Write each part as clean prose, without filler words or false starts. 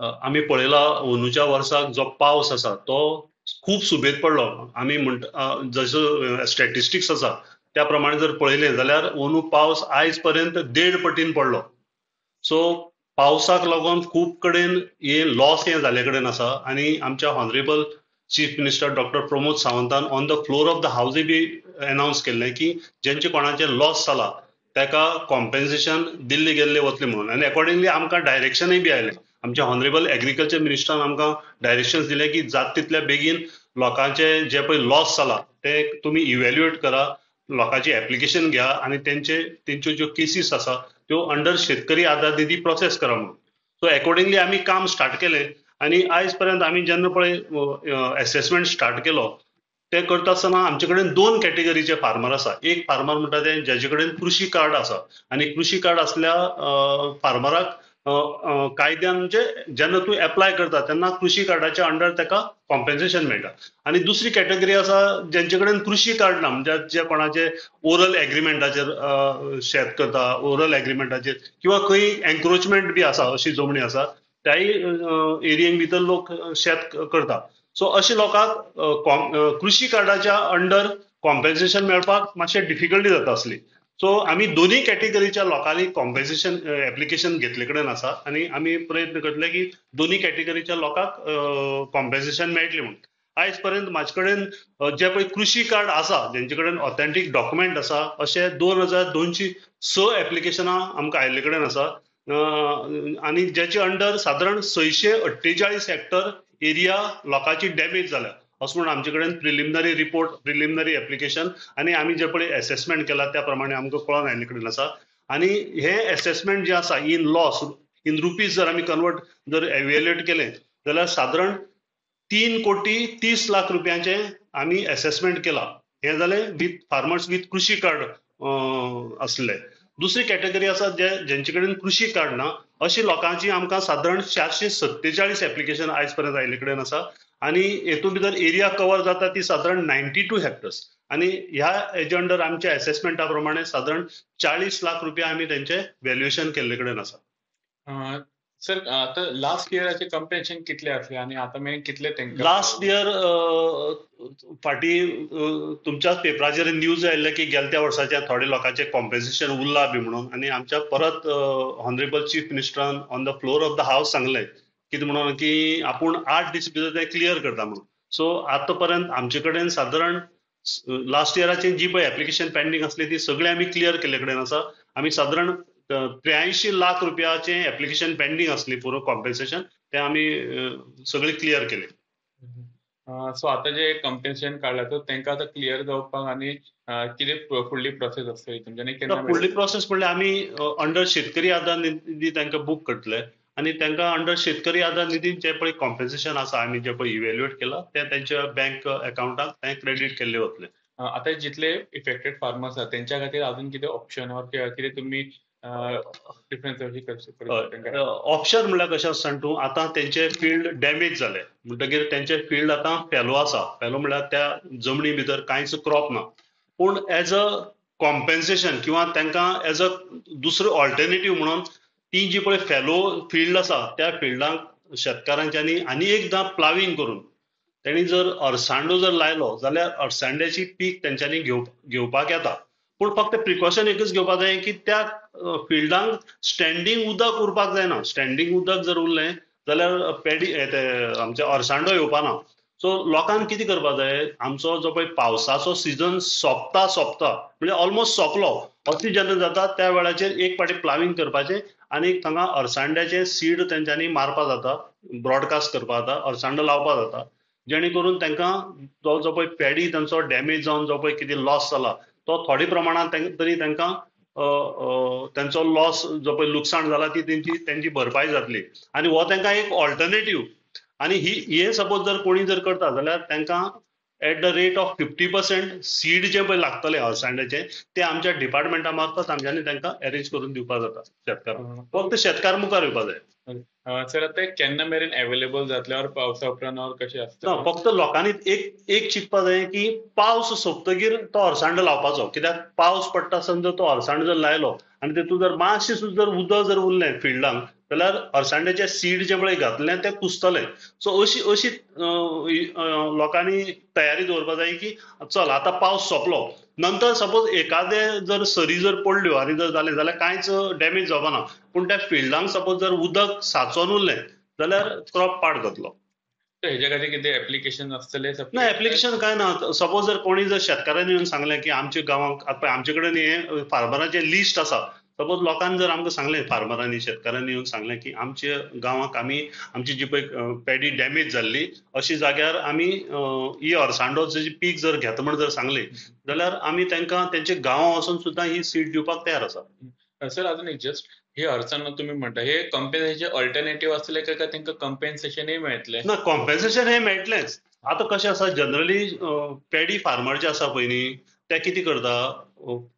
आमी पळयला अंदूच्या वर्साक जो पावस आसा तो खूब सुबेज पडलो. आमी म्हणटा जसो स्टॅटिस्टिक्स आसा त्या प्रमाणे जर पळयलें जाल्यार अंदू पावस आयज पर्यंत 1.5 पटीन पडलो. सो पावसाक लागून खूब कडेन हे लॉस हे जाल्ले कडेन आसा आनी आमच्या honourable chief minister doctor Pramod सावंतान on the floor of the हावजय B announce केल्लें की जेंचे कोणाचे लॉस जाला ताका कॉम्पेन्सेशन दिल्ले गेल्ले वतले म्हणून. आनी एकॉर्डिंगली आमकां डायरेक्शनय बी आयलें. आमच्या ऑनरेबल एग्रीकल्चर मिनिस्टरान आमकां डायरेक्शन्स दिले की जात तितल्या बेगीन लोकांचे जे पळय लॉस जाला ते तुमी इव्हॅल्युएट करा, लोकांची एप्लिकेशन घ्या आनी तेंच्यो ज्यो केसीस आसा त्यो अंडर शेतकरी आधार निधी प्रोसेस करा म्हणून. सो एकॉर्डिंगली आमी काम स्टार्ट केलें आनी आयज पर्यंत आमी जेन्ना पळय एसेसमेंट स्टार्ट केलो ते करता आसतना आमचे कडेन 2 कॅटेगरीचे फार्मर आसा. एक फार्मर म्हणटा ते जेजे कडेन कृशी कार्ड आसा आनी कृशी कार्ड आसल्या फार्मराक कायद्यान म्हणजे जेन्ना तूं एप्लाय करता तेन्ना कृशी कार्डाच्या अंडर ताका कॉम्पेन्सेशन मेळटा. आनी दुसरी कॅटेगरी आसा जेंचे कडेन कृशी कार्ड ना, म्हणजे जे कोणाचे ओरल एग्रीमेंटाचेर शेत करता, ओरल एग्रीमेंटाचेर किंवा खंय एन्क्रोचमेंट बी आसा अशी जमणी आसा त्याय एरियेक भितर लोक शेत करता. सो अशे लोकांक कृशी कार्डाच्या अंडर कॉम्पेन्सेशन मेळपाक मातशें डिफिकल्टी जाता आसली. सो आमी दोनूय कॅटेगरीच्या लोकांनी कॉम्पेन्सेशन एप्लिकेशन घेतले कडेन आसा आनी आमी प्रयत्न करतले की दोनूय कॅटेगरीच्या लोकांक कॉम्पेन्सेशन मेळटलें म्हणून. आयज पर्यंत म्हाजे कडेन जे पळय कृशी कार्ड आसा जेंचे कडेन ऑथेंटीक डॉक्युमेंट आसा अशे 2206 एप्लिकेशनां आमकां आयिल्ले कडेन आसा आनी जेचे अंडर सादारण 648 हेक्टर एरिया लोकांची डॅमेज जाल्या असो म्हणून आमचे कडेन प्रिलिमिनरी रिपोर्ट, प्रिलिमिनरी एप्लिकेशन आनी आमी जे पळय एसेसमेंट केला त्या प्रमाणे आमकां कळोन आयिल्ले कडेन आसा. आनी हे एसेसमेंट जे आसा इन लॉस इन रुपीज जर आमी कन्वर्ट जर एव्हॅल्युएट केलें जाल्यार सादारण 3,30,00,000 रुपयांचें आमी एसेसमेंट केला. हें जालें विथ फार्मर्स विथ कृशी कार्ड आसले. दुसरी कॅटेगरी आसा जे जेंचे कडेन कृशी कार्ड ना अशी लोकांची आमकां सादारण 447 एप्लिकेशन आयज पर्यंत आयिल्ले कडेन आसा आनी हेतून भितर एरिया कवर जाता ती सादारण 92 हेक्टर्स आनी ह्या हेजे अंडर आमच्या एसेसमेंटा प्रमाणे सादारण 40 लाख रुपया आमी तेंचे व्हॅल्युएशन केल्ले कडेन आसा. सर, आतां लास्ट इयराचे कॉम्पेन्सेशन कितले आसले आनी आतां मेरेन कितले तेंकां? लास्ट इयर फाटीं तुमच्याच पेपराचेर न्यूज आयिल्ले की गेल्या त्या वर्साच्या थोडे लोकांचे कॉम्पेन्सेशन उरला बी म्हणून आनी आमच्या परत ऑनरेबल चीफ मिनिस्टरान on the floor of the house सांगलें कितें म्हणून की आपूण 8 दीस भितर तें क्लियर करता म्हणून. सो आतां पर्यंत आमचे कडेन सादारण लास्ट इयराचे जी पळय एप्लिकेशन पेंडींग आसली ती सगळी आमी क्लियर केल्ले कडेन आसा. आमी सादारण 83 लाख रुपयाचे एप्लिकेशन पेंडींग आसली पुरो कॉम्पेन्सेशन ते आमी सगळे क्लियर केले. सो आतां जे कॉम्पेन्सेशन काडला तो तेंकां आतां क्लियर जावपाक आनी कितें फुडली प्रोसेस आसतली तुमच्यानी? फुडली प्रोसेस म्हणल्यार आमी अंडर शेतकरी आधार निधी तांकां बूक करतले आनी तांकां अंडर शेतकरी आधार निधी जे पळय कॉम्पेन्सेशन आसा आमी जे पळय इव्हॅल्युएट केला ते तेंच्या बँक अकावंटाक ते क्रेडीट केल्ले वतले. आतां जितले इफेक्टेड फार्मर्स आसा तेंच्या खातीर अजून कितें ऑप्शन ऑर कितें तुमी ऑप्शन म्हणल्यार कशें आसा सांग तूं, आतां तेंचे फिल्ड डॅमेज जाले म्हणटकीर तेंचे फिल्ड आतां फेलो आसा. फेलो म्हणल्यार त्या जमनी भितर कांयच क्रॉप ना, पूण एज अ कॉम्पेन्सेशन किंवा तांकां एज अ दुसरो ऑल्टरनेटीव म्हणून ती जी पळय फेलो फिल्ड आसा त्या फिल्डांक शेतकारांच्यांनी आनी एकदां प्लाविंग करून तेणी जर अरसांडो जर लायलो जाल्यार अरसांड्याची पीक तेंच्यांनी घेवपाक येता. पूण फक्त प्रिकॉशन एकच घेवपाक जाय की त्या फिल्डांक स्टँडींग उदक उरपाक जायना. स्टँडींग उदक जर उरलें जाल्यार पेडी ते आमचे अरसांडो येवपा ना. सो लोकांक कितें करपाक जाय, आमचो जो पळय पावसाचो सिजन सोंपता सोंपता म्हणजे ऑलमोस्ट सोंपलो अशें जेन्ना जाता त्या वेळाचेर एक फावटी प्लाविंग करपाचें आनी थांगा अरसांड्याचें सीड तेंच्यांनी मारपा जाता, ब्रॉडकास्ट करपा जाता, अरसांडो लावपा जाता, जेणे करून तांकां तो जो पळय पेडी तांचो डॅमेज जावन जो पळय कितें लॉस जाला तो थोडे प्रमाणांत तरी तांकां तांचो लॉस जो पळय लुकसाण जाला ती तेंची भरपाय जातली. आनी हो तांकां एक ऑल्टरनेटीव आनी ही हे सपोज जर कोणी जर करता जाल्यार तांकां at the rate of 50% seed जे पळय लागतलें अळसांड्याचें तें आमच्या डिपार्टमेंटा मार्फत आमच्यांनी तांकां अरेंज करून दिवपाक जाता. शेतकार फक्त शेतकार मुखार येवपाक जाय. सर, आतां केन्ना मेरेन अवेलेबल जातले ऑर पावसा उपरांत ऑर कशें आसता? ना, फक्त लोकांनी एक चिंतपा जाय की पावस सोंपतकीर तो अळसांडो लावपाचो, कित्याक पावस पडटा आसतना जर तो अळसांडो जर लायलो आनी तितूंत जर मातशें सुद्दां जर उदक जर उरलें फिल्डांक जाल्यार अळसांद्याचें सीड जें पळय घातलें तें कुसतलें. सो अशी अशी लोकांनी तयारी दवरपाक जाय की चल आतां पावस सोंपलो, नंतर सपोज एकादे जर सरी जर पडल्यो आनी जर जालें जाल्यार कांयच डॅमेज जावपा ना, पूण त्या फिल्डांक सपोज जर उदक सांचोन उरलें जाल्यार क्रॉप पाड जातलो. हेज्या खातीर कितें एप्लिकेशन आसतलें? ना, एप्लिकेशन कांय ना. सपोज जर कोणी जर शेतकारांनी येवन सांगलें की आमच्या गांवांक आतां आमचे कडेन हें फार्मराचें लिस्ट आसा, सपोज लोकांनी जर आमकां सांगलें, फार्मरांनी शेतकारांनी येवन सांगलें की आमच्या गांवाक आमी आमची जी पळय पॅडी डॅमेज जाल्ली अशी जाग्यार आमी ही अळसांदो जी पीक जर घेता म्हण जर सांगलें जाल्यार आमी तांकां तेंच्या गांवां वचून सुद्दां ही सीड दिवपाक तयार आसा. सर अजून एक जस्ट हे अडचण तुम्ही म्हणता, हे कॉम्पेन्सेशन अल्टरनेटिव्ह आसतले काय तांकां कॉम्पेन्सेशनय मेळटलें? ना, कॉम्पेन्सेशन हे मेळटलेंच. आतां कशें आसा, जनरली पॅडी फार्मर जे आसा पळय न्ही, ते कितें करता,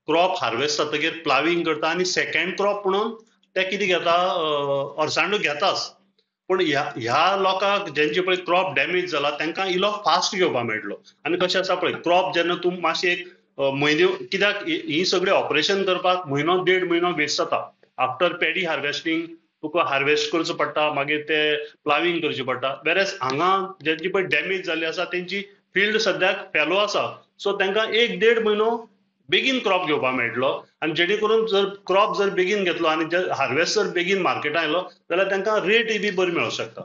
क्रॉप हार्वेस्ट जातकीर प्लाविंग करता आनी सेकेंड क्रॉप म्हणून ते कितें घेता, अळसांदो घेताच. पूण ह्या लोकांक जेंचे पळय क्रॉप डॅमेज जाला तांकां इलो फास्ट घेवपाक मेळटलो. आनी कशें आसा पळय, क्रॉप जेन्ना तूं मातशें एक म्हयने, कित्याक ही सगळी ऑपरेशन करपाक म्हयनो देड म्हयनो वेस्ट जाता. आफ्टर पॅडी हार्वेस्टींग तुका हार्वेस्ट करचो पडटा, मागीर ते प्लाविंग करचें पडटा. वेरेस हांगा जेंची पळय डॅमेज जाल्ली आसा तेंची फिल्ड सद्याक फेलो आसा, सो तांकां एक देड म्हयनो बेगीन क्रॉप घेवपाक मेळटलो. आनी जेणे करून जर क्रॉप जर बेगीन घेतलो आनी जर हार्वेस्ट जर बेगीन मार्केटान आयलो जाल्यार तांकां रेटय बी बरी मेळोंक शकता.